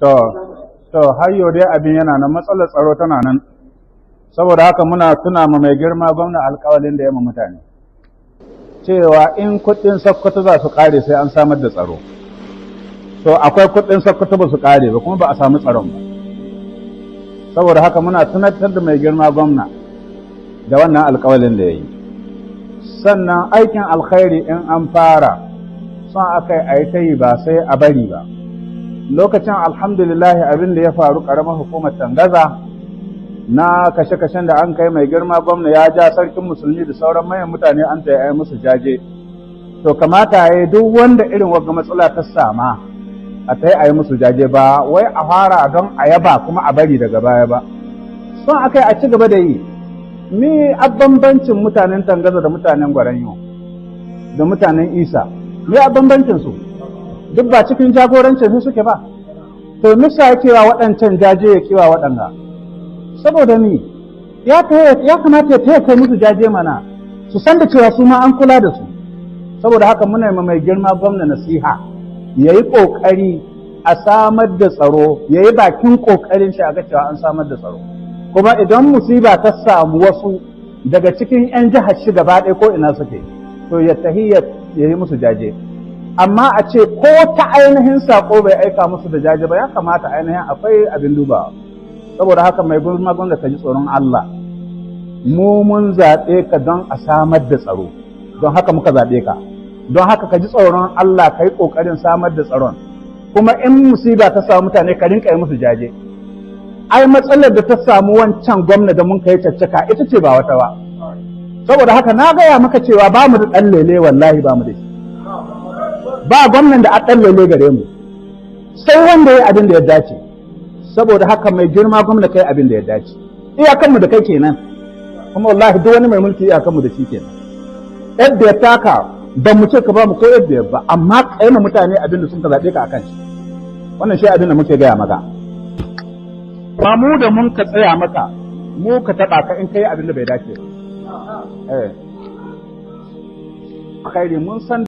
To har yau dai abin yana nan, matsalar tsaro tana nan. Saboda haka muna tuna ma mai girma gwamna alƙawalin da ya ma mutane, cewa in kuɗin Sokoto za su ƙare, sai an samar da tsaro. To akwai kuɗin Sokoto ba su ƙare ba, kuma ba a samu tsaron ba. Saboda haka muna tunatar da mai girma gwamna da wannan alƙawalin da ya yi. Sannan aikin alkhairi in an fara, son aka yi a yi ta yi, ba sai a bari ba. Lokacin, alhamdulillahi, abin da ya faru ƙaramar hukumar Tangaza na kashe-kashen da an kai, mai girma gwamna ya ja sarkin musulmi da sauran manyan mutane an ta yi musu jaje. To kamata ya yi duk wanda irin wagga matsala ta sama a ta yi musu jaje, ba wai a fara don a yaba kuma a bari daga baya ba. Son aka yi a ci gaba da yi. Ni a bambancin mutanen Tangaza da mutanen Gwaranyo da mutanen Isa, me a bambancin su? Duk ba cikin jagorancin su suke ba? To misa ya kewa waɗancan jaje, ya kewa waɗanga? Saboda ni ya kamata ya taya kai musu jaje mana, su san da cewa su ma an kula da su. Saboda haka muna yi mai girma gwamna nasiha ya yi ƙoƙari a samar da tsaro, ya yi bakin ƙoƙarin shi a ga cewa an samar da tsaro. Kuma idan musiba ta samu wasu daga cikin 'yan jihar shi gaba ɗaya, ko ina suke, to ya tahi ya yi musu jaje. Amma a ce ko ta ainihin sako bai aika musu da jaje ba, ya kamata ainihin akwai abin dubawa. Saboda haka mai girma gwamna, ka ji tsoron Allah. Mu mun zaɓe ka don a samar da tsaro, don haka muka zaɓe ka. Don haka ka ji tsoron Allah, ka yi ƙoƙarin samar da tsaron. Kuma in musiba ta samu mutane, ka rinka yi musu jaje. Ai matsalar da ta samu wancan gwamna da mun kai caccaka ita ce, ba wata ba. Saboda haka na gaya maka cewa ba mu da ɗan lele, wallahi ba mu da shi. Ba gwamnan da a ɗan lele gare mu, sai wanda ya abin da ya dace. Saboda haka mai girma gwamna, kai abin da ya dace, iyakanmu da kai kenan. Kuma wallahi duk wani mai mulki iyakanmu da shi kenan. Yadda ya taka, ban mu ce ka ba mu ko yadda ya ba, amma ka yi ma mutane abin da sun ka zaɓe ka akan shi. Wannan shi abin da muke gaya maka. Ba mu da mun ka tsaya maka, mu ka taɓa ka in kai abin da bai dace ba. Eh, khairi mun san.